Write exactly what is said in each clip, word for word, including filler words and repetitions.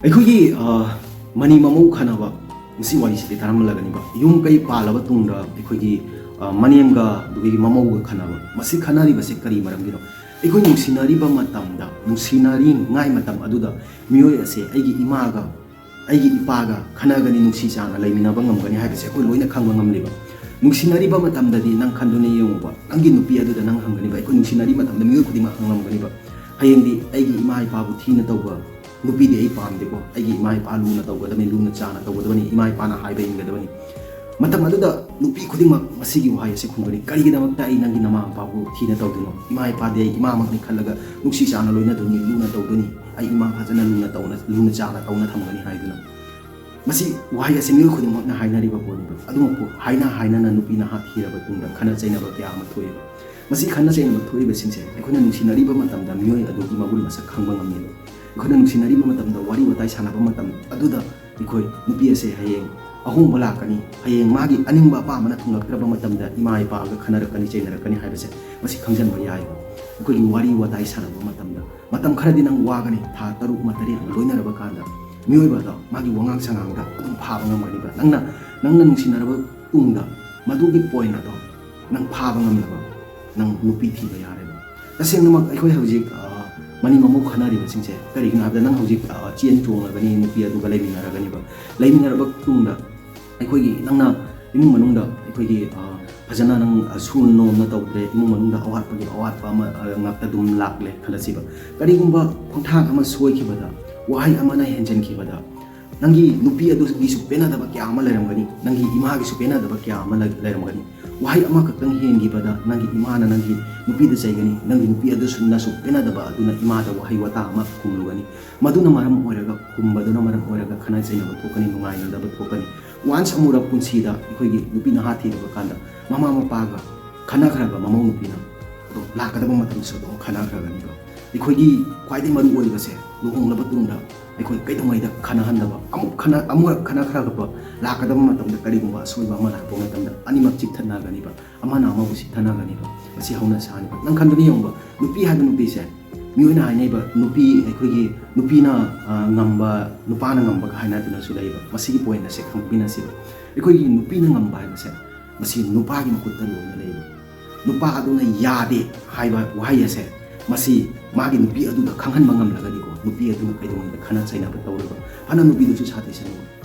ꯑꯩꯈꯣꯏꯒꯤ, ꯑ, ꯃꯅꯤ ꯃꯃꯧ ꯈꯟꯅꯕ, ꯃꯁꯤ ꯋꯥꯔꯤꯁꯤꯗꯤ ꯇꯥꯔꯝꯂꯒꯅꯤꯕ꯫ ꯌꯨꯝ ꯀꯩ ꯄꯥꯜꯂꯕ ꯇꯨꯡꯗ ꯑꯩꯈꯣꯏꯒꯤ, ꯑ, ꯃꯅꯦꯝꯒ ꯑꯗꯨꯒꯤ ꯃꯃꯧꯒ ꯈꯟꯅꯕ꯫ ꯃꯁꯤ ꯈꯟꯅꯔꯤꯕꯁꯦ ꯀꯔꯤ ꯃꯔꯝꯒꯤꯅꯣ? ꯑꯩꯈꯣꯏ ꯅꯨꯡꯁꯤꯅꯔꯤꯕ ꯃꯇꯝꯗ, ꯅꯨꯡꯁꯤꯅꯔꯤꯉꯥꯏ ꯃꯇꯝ ꯑꯗꯨꯗ ꯃꯤꯑꯣꯏ ꯑꯁꯦ ꯑꯩꯒꯤ ꯏꯃꯥꯒ ꯑꯩꯒꯤ ꯏꯄꯥꯒ ꯈꯟꯅꯒꯅꯤ, ꯅꯨꯡꯁꯤ ꯆꯥꯟꯅ ꯂꯩꯃꯤꯟꯅꯕ ꯉꯝꯒꯅꯤ ꯍꯥꯏꯕꯁꯦ ꯑꯩꯈꯣꯏ ꯂꯣꯏꯅ ꯈꯪꯕ ꯉꯝꯂꯤꯕ꯫ ꯅꯨꯡꯁꯤꯅꯔꯤꯕ ꯃꯇꯝꯗꯗꯤ ꯅꯪ ꯈꯟꯗꯨꯅ ꯌꯦꯡꯉꯨꯕ, ꯅꯪꯒꯤ ꯅꯨꯄꯤ ꯑꯗꯨꯗ ꯅꯪ ꯍꯪꯒꯅꯤꯕ, ꯑꯩꯈꯣꯏ ꯅꯨꯡꯁꯤꯅꯔꯤ ꯃꯇꯝꯗ ꯃꯤꯑꯣꯏ ꯈꯨꯗꯤꯡꯃꯛ ꯍꯪꯂꯝꯒꯅꯤꯕ, "ꯍꯌꯦꯡꯗꯤ ꯑꯩꯒꯤ ꯏꯃꯥ ꯏꯄꯥꯕꯨ ꯊꯤꯅ ꯇꯧꯕ ꯅꯨꯄꯤꯗꯤ ꯑꯩ ꯄꯥꯝꯗꯦꯀꯣ, ꯑꯩꯒꯤ ꯏꯃꯥ ꯏꯄꯥ ꯂꯨꯅ ꯇꯧꯒꯗꯕꯅꯤ, ꯂꯨꯅ ꯆꯥꯟꯅ ꯇꯧꯒꯗꯕꯅꯤ, ꯏꯃꯥ ꯏꯄꯥꯅ ꯍꯥꯏꯕ ꯏꯟꯒꯗꯕꯅꯤ"꯫ ꯃꯇꯝ ꯑꯗꯨꯗ ꯅꯨꯄꯤ ꯈꯨꯗꯤꯡꯃꯛ ꯃꯁꯤꯒꯤ ꯋꯥꯍꯩ ꯑꯁꯤ ꯈꯨꯝꯒꯅꯤ, "ꯀꯔꯤꯒꯤꯗꯃꯛꯇ ꯑꯩ ꯅꯪꯒꯤ ꯅꯃꯥ ꯃꯄꯥꯕꯨ ꯊꯤꯅ ꯇꯧꯗꯣꯏꯅꯣ? ꯏꯃꯥ ꯏꯄꯥꯗꯤ ꯑꯩ ꯏꯃꯥꯃꯛꯅꯤ ꯈꯜꯂꯒ ꯅꯨꯡꯁꯤ ꯆꯥꯟꯅ ꯂꯣꯏꯅꯗꯣꯏꯅꯤ, ꯂꯨꯅ ꯇꯧꯗꯣꯏꯅꯤ, ꯑꯩ ꯏꯃꯥ ꯐꯖꯅ ꯂꯨꯅ ꯇꯧꯅ, ꯂꯨꯅ ꯆꯥꯟꯅ ꯇꯧꯅ ꯊꯝꯒꯅꯤ" ꯍꯥꯏꯗꯨꯅ꯫ ꯃꯁꯤ ꯋꯥꯍꯩ ꯑꯁꯤ ꯃꯤꯑꯣꯏ ꯈꯨꯗꯤꯡꯃꯛꯅ ꯍꯥꯏꯅꯔꯤꯕ ꯄꯣꯠꯅꯤꯕ꯫ ꯑꯗꯨꯃꯛꯄꯨ ꯍꯥꯏꯅ ꯍꯥꯏꯅꯅ ꯅꯨꯄꯤ ꯅꯍꯥ ꯊꯤꯔꯕ ꯇꯨꯡꯗ ꯈꯠꯅ ꯆꯩꯅꯕ ꯀꯌꯥ ꯑꯃ ꯊꯣꯛꯑꯦꯕ꯫ ꯃꯁꯤ ꯈꯠꯅ ꯆꯩꯅꯕ ꯊꯣꯛꯏꯕꯁꯤꯡꯁꯦ ꯑꯩꯈꯣꯏꯅ ꯅꯨꯡꯁꯤꯅꯔꯤꯕ ꯃꯇꯝꯗ ꯃꯤꯑꯣꯏ ꯑꯗꯨꯒꯤ ꯃꯒꯨꯟ ꯃꯁꯛ ꯈꯪꯕ ꯉꯝꯃꯦꯕ꯫ ꯑꯩꯈꯣꯏꯅ ꯅꯨꯡꯁꯤꯅꯔꯤꯕ ꯃꯇꯝꯗ ꯋꯥꯔꯤ ꯋꯥꯇꯥꯏ ꯁꯥꯟꯅꯕ ꯃꯇꯝ ꯑꯗꯨꯗ ꯑꯩꯈꯣꯏ ꯅꯨꯄꯤ ꯑꯁꯦ ꯍꯌꯦꯡ ꯑꯍꯣꯡꯕ ꯂꯥꯛꯀꯅꯤ, ꯍꯌꯦꯡ ꯃꯥꯒꯤ ꯑꯅꯤꯡꯕ ꯑꯄꯥꯝꯕꯅ ꯊꯨꯡꯂꯛꯇ꯭ꯔꯕ ꯃꯇꯝꯗ ꯏꯃꯥ ꯏꯄꯥꯒ ꯈꯟꯅꯔꯛꯀꯅꯤ, ꯆꯩꯅꯔꯛꯀꯅꯤ ꯍꯥꯏꯕꯁꯦ ꯃꯁꯤ ꯈꯪꯖꯤꯟꯕ ꯌꯥꯏ꯫ ꯑꯩꯈꯣꯏꯒꯤ ꯋꯥꯔꯤ ꯋꯥꯇꯥꯏ ꯁꯥꯟꯅꯕ ꯃꯇꯝꯗ ꯃꯇꯝ ꯈꯔꯗꯤ ꯅꯪ ꯋꯥꯒꯅꯤ, ꯊꯥ ꯇꯔꯨꯛ ꯑꯃ ꯇꯔꯦꯠ ꯑꯃ ꯂꯣꯏꯅꯔꯕ ꯀꯥꯟꯗ ꯃꯤꯑꯣꯏꯕ ꯑꯗꯣ ꯃꯥꯒꯤ ꯋꯥꯉꯥꯡ ꯁꯉꯥꯡꯗ ꯑꯗꯨꯝ ꯐꯥꯕ ꯉꯝꯒꯅꯤꯕ꯫ ꯅꯪꯅ, ꯅꯪꯅ ꯅꯨꯡꯁꯤꯅꯔꯕ ꯇꯨꯡꯗ ꯃꯗꯨꯒꯤ ꯄꯣꯏꯟ ꯑꯗꯣ ꯅꯪ ꯐꯥꯕ ꯉꯝꯂꯕ, ꯅꯪ ꯅꯨꯄꯤ ꯊꯤꯕ ꯌꯥꯔꯦꯕ꯫ ꯇꯁꯦꯡꯅꯃꯛ ꯑꯩꯈꯣꯏ ꯍꯧꯖꯤꯛ, ꯑ, ꯃꯅꯤ ꯃꯃꯧ ꯈꯟꯅꯔꯤꯕꯁꯤꯡꯁꯦ ꯀꯔꯤꯒꯤꯅꯣ ꯍꯥꯏꯕꯗ ꯅꯪ ꯍꯧꯖꯤꯛ, ꯑ, ꯆꯦꯟ ꯆꯣꯡꯂꯒꯅꯤ, ꯅꯨꯄꯤ ꯑꯗꯨꯒ ꯂꯩꯃꯤꯟꯅꯔꯒꯅꯤꯕ꯫ ꯂꯩꯃꯤꯟꯅꯔꯕ ꯇꯨꯡꯗ ꯑꯩꯈꯣꯏꯒꯤ ꯅꯪꯅ ꯏꯃꯨꯡ ꯃꯅꯨꯡꯗ ꯑꯩꯈꯣꯏꯒꯤ, ꯑ, ꯐꯖꯅ ꯅꯪ, ꯑ, ꯁꯨ ꯅꯣꯝꯅ ꯇꯧꯗ꯭ꯔꯦ, ꯏꯃꯨꯡ ꯃꯅꯨꯡꯗ ꯑꯋꯥꯠꯄꯒꯤ ꯑꯋꯥꯠꯄ ꯑꯃ, ꯑ, ꯉꯥꯛꯇ ꯑꯗꯨꯝ ꯂꯥꯛꯂꯦ ꯈꯜꯂꯁꯤꯕ꯫ ꯀꯔꯤꯒꯨꯝꯕ ꯈꯣꯡꯊꯥꯡ ꯑꯃ ꯁꯣꯏꯈꯤꯕꯗ, ꯋꯥꯍꯩ ꯑꯃꯅ ꯍꯦꯟꯖꯟꯈꯤꯕꯗ, ꯅꯪꯒꯤ ꯅꯨꯄꯤ ꯑꯗꯨꯒꯤꯁꯨ ꯄꯦꯟꯅꯗꯕ ꯀꯌꯥ ꯑꯃ ꯂꯩꯔꯝꯒꯅꯤ, ꯅꯪꯒꯤ ꯏꯃꯥꯒꯤꯁꯨ ꯄꯦꯟꯅꯗꯕ ꯀꯌꯥ ꯑꯃ ꯂꯩ-, ꯂꯩꯔꯝꯒꯅꯤ꯫ ꯋꯥꯍꯩ ꯑꯃꯈꯛꯇꯪ ꯍꯦꯟꯈꯤꯕꯗ ꯅꯪꯒꯤ ꯏꯃꯥꯅ ꯅꯪꯒꯤ ꯅꯨꯄꯤꯗ ꯆꯩꯒꯅꯤ, ꯅꯪꯒꯤ ꯅꯨꯄꯤ ꯑꯗꯨꯁꯨꯅꯁꯨ ꯄꯦꯟꯅꯗꯕ ꯑꯗꯨꯅ ꯏꯃꯥꯗ ꯋꯥꯍꯩ ꯋꯥꯇꯥ ꯑꯃ ꯈꯨꯝꯂꯨꯒꯅꯤ꯫ ꯃꯗꯨꯅ ꯃꯔꯝ ꯑꯣꯏꯔꯒ, ꯈꯨꯝꯕꯗꯨꯅ ꯃꯔꯝ ꯑꯣꯏꯔꯒ ꯈꯠꯅ ꯆꯩꯅꯕ ꯊꯣꯛꯀꯅꯤ, ꯅꯨꯡꯉꯥꯏꯅꯗꯕ ꯊꯣꯛꯀꯅꯤ꯫ ꯋꯥꯟꯁ ꯑꯃꯨꯔꯛ ꯄꯨꯟꯁꯤꯗ ꯑꯩꯈꯣꯏꯒꯤ ꯅꯨꯄꯤ ꯅꯍꯥ ꯊꯤꯔꯕ ꯀꯥꯟꯗ ꯃꯃꯥ ꯃꯄꯥꯒ ꯈꯠꯅꯈ꯭ꯔꯕ ꯃꯃꯧ ꯅꯨꯄꯤꯅ ꯑꯗꯣ ꯂꯥꯛꯀꯗꯕ ꯃꯇꯝꯗꯁꯨ ꯑꯗꯨꯝ ꯈꯠꯅꯈ꯭ꯔꯒꯅꯤꯕ꯫ ꯑꯩꯈꯣꯏꯒꯤ ꯈ꯭ꯋꯥꯏꯗꯒꯤ ꯃꯔꯨ ꯑꯣꯏꯕꯁꯦ ꯂꯨꯍꯣꯡꯂꯕ ꯇꯨꯡꯗ ꯑꯩꯈꯣꯏ ꯀꯩꯗꯧꯉꯩꯗ ꯈꯠꯅꯍꯟꯗꯕ, ꯑꯃꯨꯛ ꯈꯠꯅ-, ꯑꯃꯨꯔꯛ ꯈꯠꯅꯈ꯭ꯔꯒꯕ ꯂꯥꯛꯀꯗꯕ ꯃꯇꯝꯗ ꯀꯔꯤꯒꯨꯝꯕ ꯑꯁꯣꯏꯕ ꯑꯃ ꯂꯥꯛꯄ ꯃꯇꯝꯗ ꯑꯅꯤꯃꯛ ꯆꯤꯛꯊꯠꯅꯒꯅꯤꯕ, ꯑꯃꯅ ꯑꯃꯕꯨ ꯆꯤꯛꯊꯠꯅꯒꯅꯤꯕ꯫ ꯃꯁꯤ ꯍꯧꯅ ꯁꯥꯅꯤꯕ꯫ ꯅꯪ ꯈꯟꯗꯨꯅ ꯌꯦꯡꯉꯨꯕ, ꯅꯨꯄꯤ ꯍꯥꯏꯕ ꯅꯨꯄꯤꯁꯦ ꯃꯤꯑꯣꯏꯅ ꯍꯥꯏꯅꯩꯕ, ꯅꯨꯄꯤ, ꯑꯩꯈꯣꯏꯒꯤ ꯅꯨꯄꯤꯅ, ꯑ, ꯉꯝꯕ, ꯅꯨꯄꯥꯅ ꯉꯝꯕꯒ ꯍꯥꯏꯅꯗꯨꯅꯁꯨ ꯂꯩꯕ꯫ ꯃꯁꯤꯒꯤ ꯄꯣꯏꯟ ꯑꯁꯦ ꯈꯪꯕꯤꯅꯁꯤꯕ꯫ ꯑꯩꯈꯣꯏꯒꯤ ꯅꯨꯄꯤꯅ ꯉꯝꯕ ꯍꯥꯏꯕꯁꯦ, ꯃꯁꯤ ꯅꯨꯄꯥꯒꯤ ꯃꯈꯨꯠꯇ ꯂꯣꯏꯅ ꯂꯩꯕ꯫ ꯅꯨꯄꯥ ꯑꯗꯨꯅ "ꯌꯥꯗꯦ" ꯍꯥꯏꯕ ꯋꯥꯍꯩ ꯑꯁꯦ, ꯃꯁꯤ ꯃꯥꯒꯤ ꯅꯨꯄꯤ ꯑꯗꯨꯗ ꯈꯪꯍꯟꯕ ꯉꯝꯂꯒꯗꯤꯀꯣ, ꯅꯨꯄꯤ ꯑꯗꯨꯅ ꯀꯩꯗꯧꯉꯩꯗ ꯈꯠꯅ ꯆꯩꯅꯕ ꯇꯧꯔꯣꯏꯕ꯫ ꯐꯅ ꯅꯨꯄꯤꯗꯨꯁꯨ ꯁꯥꯊꯤꯁꯅꯨ꯫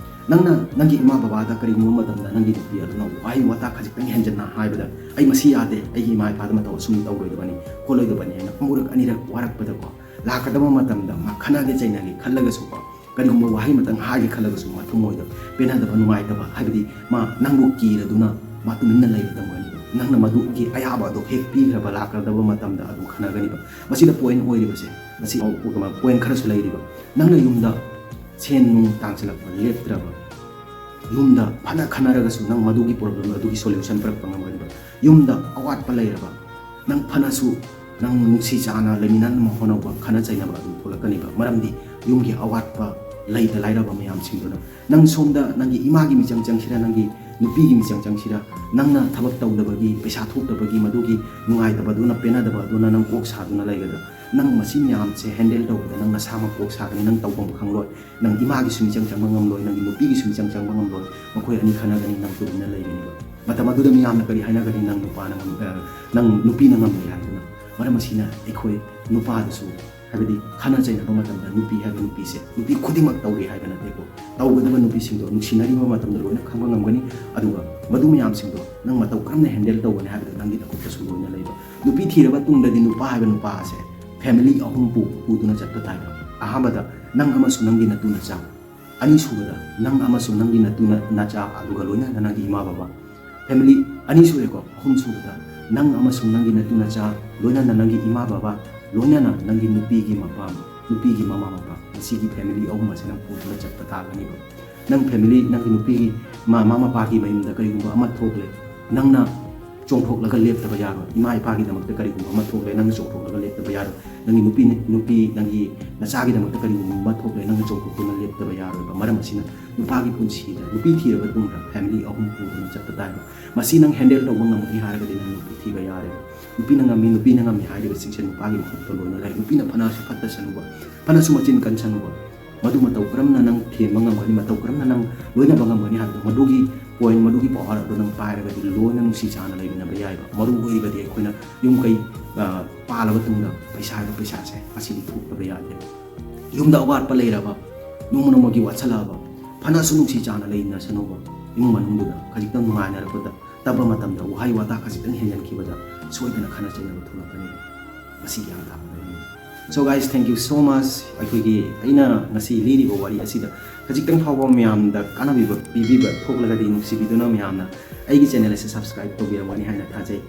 ꯅꯪꯅ ꯅꯪꯒꯤ ꯏꯃꯥ ꯕꯕꯥꯗ ꯀꯔꯤꯒꯨꯝꯕ ꯃꯇꯝꯗ ꯅꯪꯒꯤ ꯅꯨꯄꯤ ꯑꯗꯨꯅ ꯋꯥꯍꯩ ꯋꯥꯇꯥ ꯈꯖꯤꯛꯇꯪ ꯍꯦꯟꯖꯟꯅ ꯍꯥꯏꯕꯗ, "ꯑꯩ ꯃꯁꯤ ꯌꯥꯗꯦ, ꯑꯩꯒꯤ ꯏꯃꯥ ꯏꯄꯥꯗ ꯃꯇꯧ ꯑꯁꯨꯝ ꯇꯧꯔꯣꯏꯗꯕꯅꯤ, ꯈꯣꯠꯂꯣꯏꯗꯕꯅꯤ" ꯍꯥꯏꯅ ꯑꯃꯨꯔꯛ ꯑꯅꯤꯔꯛ ꯋꯥꯔꯛꯄꯗꯀꯣ, ꯂꯥꯛꯀꯗꯕ ꯃꯇꯝꯗ ꯃꯥ ꯈꯠꯅꯒꯦ ꯆꯩꯅꯒꯦ ꯈꯜꯂꯒꯁꯨꯀꯣ, ꯀꯔꯤꯒꯨꯝꯕ ꯋꯥꯍꯩ ꯑꯃꯇꯪ ꯍꯥꯏꯒꯦ ꯈꯜꯂꯒꯁꯨ, ꯃꯥ ꯊꯃꯣꯏꯗ ꯄꯦꯟꯅꯗꯕ, ꯅꯨꯡꯉꯥꯏꯇꯕ, ꯍꯥꯏꯕꯗꯤ ꯃꯥ ꯅꯪꯕꯨ ꯀꯤꯔꯗꯨꯅ ꯃꯥ ꯇꯨꯃꯤꯟꯅ ꯂꯩꯕ ꯇꯝꯒꯅꯤꯕ꯫ ꯅꯪꯅ ꯃꯗꯨꯒꯤ ꯑꯌꯥꯕ ꯑꯗꯣ ꯍꯦꯛ ꯄꯤꯈ꯭ꯔꯕ, ꯂꯥꯛꯀꯗꯕ ꯃꯇꯝꯗ ꯑꯗꯨ ꯈꯠꯅꯒꯅꯤꯕ꯫ ꯃꯁꯤꯗ ꯄꯣꯏꯟ ꯑꯣꯏꯔꯤꯕꯁꯦ, ꯃꯁꯤ ꯄꯣꯏꯟ ꯈꯔꯁꯨ ꯂꯩꯔꯤꯕ꯫ ꯅꯪꯅ ꯌꯨꯝꯗ ꯁꯦꯟ ꯅꯨꯡ ꯇꯥꯟꯁꯤꯜꯂꯛꯄ ꯂꯦꯞꯇ꯭ꯔꯕ, ꯌꯨꯝꯗ ꯐꯅ ꯈꯟꯅꯔꯒꯁꯨ ꯅꯪ ꯃꯗꯨꯒꯤ ꯄ꯭ꯔꯣꯕ꯭ꯂꯦꯝ ꯑꯗꯨꯒꯤ ꯁꯣꯂꯨꯁꯟ ꯄꯨꯔꯛꯄ ꯉꯝꯒꯅꯤꯕ꯫ ꯌꯨꯝꯗ ꯑꯋꯥꯠꯄ ꯂꯩꯔꯕ, ꯅꯪ ꯐꯅꯁꯨ, ꯅꯪ ꯅꯨꯡꯁꯤ ꯆꯥꯅ ꯂꯩꯃꯤꯟꯅꯅꯕ ꯍꯣꯠꯅꯧꯕ, ꯈꯠꯅ ꯆꯩꯅꯕ ꯑꯗꯨꯝ ꯊꯣꯛꯂꯛꯀꯅꯤꯕ꯫ ꯃꯔꯝꯗꯤ ꯌꯨꯝꯒꯤ ꯑꯋꯥꯠꯄ, ꯂꯩꯇ ꯂꯥꯏꯔꯕ ꯃꯌꯥꯝꯁꯤꯡꯗꯨꯅ, ꯅꯪ ꯁꯣꯝꯗ ꯅꯪꯒꯤ ꯏꯃꯥꯒꯤ ꯃꯤꯆꯪ ꯆꯪꯁꯤꯔ, ꯅꯪꯒꯤ ꯅꯨꯄꯤꯒꯤ ꯃꯤꯆꯪ ꯆꯪꯁꯤꯔ, ꯅꯪꯅ ꯊꯕꯛ ꯇꯧꯗꯕꯒꯤ, ꯄꯩꯁꯥ ꯊꯣꯛꯇꯕꯒꯤ, ꯃꯗꯨꯒꯤ ꯅꯨꯡꯉꯥꯏꯇꯕꯗꯨꯅ, ꯄꯦꯟꯅꯗꯕ ꯑꯗꯨꯅ ꯅꯪ ꯀꯣꯛ ꯁꯥꯗꯨꯅ ꯂꯩꯒꯗ꯭ꯔꯥ? ꯅꯪ ꯃꯁꯤ ꯃꯌꯥꯝꯁꯦ ꯍꯦꯟꯗꯜ ꯇꯧꯕꯗ ꯅꯪ ꯅꯁꯥꯃꯛ ꯀꯣꯛ ꯁꯥꯒꯅꯤ, ꯅꯪ ꯇꯧꯐꯝ ꯈꯪꯂꯣꯏ꯫ ꯅꯪ ꯏꯃꯥꯒꯤꯁꯨ ꯃꯤꯆꯪ ꯆꯪꯕ ꯉꯝꯂꯣꯏ, ꯅꯪꯒꯤ ꯅꯨꯄꯤꯒꯤꯁꯨ ꯃꯤꯆꯪ ꯆꯪꯕ ꯉꯝꯂꯣꯏ꯫ ꯃꯈꯣꯏ ꯑꯅꯤ ꯈꯠꯅꯒꯅꯤ, ꯅꯪ ꯇꯨꯃꯤꯟꯅ ꯂꯩꯒꯅꯤꯕ꯫ ꯃꯇꯝ ꯑꯗꯨꯗ ꯃꯤꯌꯥꯝꯅ ꯀꯔꯤ ꯍꯥꯏꯅꯒꯅꯤ? "ꯅꯪ ꯅꯨꯄꯥꯅ ꯉꯝ-, ꯑ, ꯅꯪ ꯅꯨꯄꯤꯅ ꯉꯝꯂꯦ" ꯍꯥꯏꯗꯅ꯫ ꯃꯔꯝ ꯑꯁꯤꯅ ꯑꯩꯈꯣꯏ ꯅꯨꯄꯥꯗꯁꯨ, ꯍꯥꯏꯕꯗꯤ ꯈꯠꯅ ꯆꯩꯅꯕ ꯃꯇꯝꯗ ꯅꯨꯄꯤ ꯍꯥꯏꯕ ꯅꯨꯄꯤꯁꯦ, ꯅꯨꯄꯤ ꯈꯨꯗꯤꯡꯃꯛ ꯇꯧꯔꯤ ꯍꯥꯏꯕ ꯅꯠꯇꯦꯀꯣ꯫ ꯇꯧꯒꯗꯕ ꯅꯨꯄꯤꯁꯤꯡꯗꯣ ꯅꯨꯡꯁꯤꯅꯔꯤꯕ ꯃꯇꯝꯗ ꯂꯣꯏꯅ ꯈꯪꯕ ꯉꯝꯒꯅꯤ꯫ ꯑꯗꯨꯒ ꯃꯗꯨ ꯃꯌꯥꯝꯁꯤꯡꯗꯣ ꯅꯪ ꯃꯇꯧ ꯀꯔꯝꯅ ꯍꯦꯟꯗꯜ ꯇꯧꯒꯅꯤ ꯍꯥꯏꯕꯗꯣ ꯅꯪꯒꯤ ꯅꯈꯨꯠꯇꯁꯨ ꯂꯣꯏꯅ ꯂꯩꯕ꯫ ꯅꯨꯄꯤ ꯊꯤꯔꯕ ꯇꯨꯡꯗꯗꯤ ꯅꯨꯄꯥ ꯍꯥꯏꯕ ꯅꯨꯄꯥ ꯑꯁꯦ ꯐꯦꯃꯤꯂꯤ ꯑꯍꯨꯝ ꯄꯨ-, ꯄꯨꯗꯨꯅ ꯆꯠꯄ ꯇꯥꯏꯕ꯫ ꯑꯍꯥꯟꯕꯗ ꯅꯪ ꯑꯃꯁꯨꯡ ꯅꯪꯒꯤ ꯅꯇꯨ ꯅꯆꯥ, ꯑꯅꯤꯁꯨꯕꯗ ꯅꯪ ꯑꯃꯁꯨꯡ ꯅꯪꯒꯤ ꯅꯇꯨ ꯅ-, ꯅꯆꯥ, ꯑꯗꯨꯒ ꯂꯣꯏꯅꯅ ꯅꯪꯒꯤ ꯏꯃꯥ ꯕꯕꯥ꯫ ꯐꯦꯃꯤꯂꯤ ꯑꯅꯤ ꯁꯨꯔꯦꯀꯣ꯫ ꯑꯍꯨꯝꯁꯨꯕꯗ ꯅꯪ ꯑꯃꯁꯨꯡ ꯅꯪꯒꯤ ꯅꯇꯨ ꯅꯆꯥ, ꯂꯣꯏꯅꯅ ꯅꯪꯒꯤ ꯏꯃꯥ ꯕꯕꯥ, ꯂꯣꯏꯅꯅ ꯅꯪꯒꯤ ꯅꯨꯄꯤꯒꯤ ꯃꯄꯥ, ꯅꯨꯄꯤꯒꯤ ꯃꯃꯥ ꯃꯄꯥ꯫ ꯃꯁꯤꯒꯤ ꯐꯦꯃꯤꯂꯤ ꯑꯍꯨꯝ ꯑꯁꯤ ꯅꯪ ꯄꯨꯗꯨꯅ ꯆꯠꯄ ꯇꯥꯒꯅꯤꯕ꯫ ꯅꯪ ꯐꯦꯃꯤꯂꯤ, ꯅꯪꯒꯤ ꯅꯨꯄꯤꯒꯤ ꯃꯃꯥ ꯃꯄꯥꯒꯤ ꯃꯌꯨꯝꯗ ꯀꯔꯤꯒꯨꯝꯕ ꯑꯃ ꯊꯣꯛꯂꯦ, ꯅꯪꯅ ꯆꯣꯡꯊꯣꯛꯂꯒ ꯂꯦꯞꯇꯕ ꯌꯥꯔꯣꯏ꯫ ꯏꯃꯥ ꯏꯄꯥꯒꯤꯗꯃꯛꯇ ꯀꯔꯤꯒꯨꯝꯕ ꯑꯃ ꯊꯣꯛꯂꯦ, ꯅꯪꯅ ꯆꯣꯡꯊꯣꯛꯂꯒ ꯂꯦꯞꯇꯕ ꯌꯥꯔꯣꯏ꯫ ꯅꯪꯒꯤ ꯅꯨꯄꯤ, ꯅꯨꯄꯤ, ꯅꯪꯒꯤ ꯅꯆꯥꯒꯤꯗꯃꯛꯇ ꯀꯔꯤꯒꯨꯝꯕ ꯑꯃ ꯊꯣꯛꯂꯦ, ꯅꯪꯅ ꯆꯣꯡꯊꯣꯛꯇꯨꯅ ꯂꯦꯞꯇꯕ ꯌꯥꯔꯣꯏꯕ꯫ ꯃꯔꯝ ꯑꯁꯤꯅ ꯅꯨꯄꯥꯒꯤ ꯄꯨꯟꯁꯤꯗ, ꯅꯨꯄꯤ ꯊꯤꯔꯕ ꯇꯨꯡꯗ family ꯑꯍꯨꯝ ꯄꯨꯗꯨꯅ ꯆꯠꯄ ꯇꯥꯏꯕ꯫ ꯃꯁꯤ ꯅꯪ handle ꯇꯧꯕ ꯉꯝꯒꯅꯤ ꯍꯥꯏꯔꯒꯗꯤ ꯅꯪ ꯅꯨꯄꯤ ꯊꯤꯕ ꯌꯥꯔꯦ꯫ ꯅꯨꯄꯤꯅ ꯉꯝꯃꯤ, ꯅꯨꯄꯤꯅ ꯉꯝꯃꯤ ꯍꯥꯏꯔꯤꯕꯁꯤꯡꯁꯦ ꯅꯨꯄꯥꯒꯤ ꯃꯈꯨꯠꯇ ꯂꯣꯏꯅ ꯂꯩ꯫ ꯅꯨꯄꯤꯅ ꯐꯅꯁꯨ ꯐꯠꯇꯁꯅꯨꯕ, ꯐꯅꯁꯨ ꯃꯆꯤꯟ ꯀꯟꯁꯅꯨꯕ, ꯃꯗꯨ ꯃꯇꯧ ꯀꯔꯝꯅ ꯅꯪ ꯊꯦꯝꯕ ꯉꯝꯒꯅꯤ, ꯃꯇꯧ ꯀꯔꯝꯅ ꯅꯪ ꯂꯣꯏꯅꯕ ꯉꯝꯒꯅꯤ ꯍꯥꯏꯕꯗꯣ, ꯃꯗꯨꯒꯤ point, ꯃꯗꯨꯒꯤ power ꯑꯗꯨ ꯅꯪ ꯄꯥꯏꯔꯒꯗꯤ ꯂꯣꯏꯅ ꯅꯨꯡꯁꯤ ꯆꯥꯟꯅ ꯂꯩꯃꯤꯟꯅꯕ ꯌꯥꯏꯕ꯫ ꯃꯔꯨ ꯑꯣꯏꯔꯤꯕꯗꯤ ꯑꯩꯈꯣꯏꯅ ꯌꯨꯝ ꯀꯩ, ꯑ, ꯄꯥꯜꯂꯕ ꯇꯨꯡꯗ ꯄꯩꯁꯥ ꯍꯥꯏꯕ ꯄꯩꯁꯥꯁꯦ ꯑꯁꯤꯗꯤ ꯊꯣꯛꯇꯕ ꯌꯥꯗꯦ꯫ ꯌꯨꯝꯗ ꯑꯋꯥꯠꯄ ꯂꯩꯔꯕ, ꯅꯣꯡꯃ ꯅꯣꯡꯃꯒꯤ ꯋꯥꯠꯁꯜꯂꯛꯑꯕ, ꯐꯅꯁꯨ ꯅꯨꯡꯁꯤ ꯆꯥꯟꯅ ꯂꯩꯅꯁꯅꯨꯕ, ꯏꯃꯨꯡ ꯃꯅꯨꯡꯗꯨꯗ ꯈꯖꯤꯛꯇꯪ ꯅꯨꯡꯉꯥꯏꯅꯔꯛꯄꯗ ꯇꯞꯄ ꯃꯇꯝꯗ ꯋꯥꯍꯩ ꯋꯥꯇꯥ ꯈꯖꯤꯛꯇꯪ ꯍꯦꯟꯖꯟꯈꯤꯕꯗ ꯁꯣꯏꯗꯅ ꯈꯠꯅ ꯆꯩꯅꯕ ꯊꯣꯛꯂꯛꯀꯅꯤ꯫ ꯃꯁꯤ ꯒ꯭ꯌꯥꯟ ꯇꯥꯕ ꯂꯩꯔꯤ꯫ So guys, thank you so much꯫ ꯑꯩꯈꯣꯏꯒꯤ, ꯑꯩꯅ ꯉꯁꯤ ꯂꯤꯔꯤꯕ ꯋꯥꯔꯤ ꯑꯁꯤꯗ ꯈꯖꯤꯛꯇꯪ ꯐꯥꯎꯕ ꯃꯌꯥꯝꯗ ꯀꯥꯟꯅꯕꯤꯕ ꯄꯤꯕꯤꯕ ꯊꯣꯛꯂꯒꯗꯤ ꯅꯨꯡꯁꯤꯕꯤꯗꯨꯅ ꯃꯌꯥꯝꯅ ꯑꯩꯒꯤ channel ꯑꯁꯤ subscribe ꯇꯧꯕꯤꯔꯝꯒꯅꯤ ꯍꯥꯏꯅ ꯊꯥꯖꯩ꯫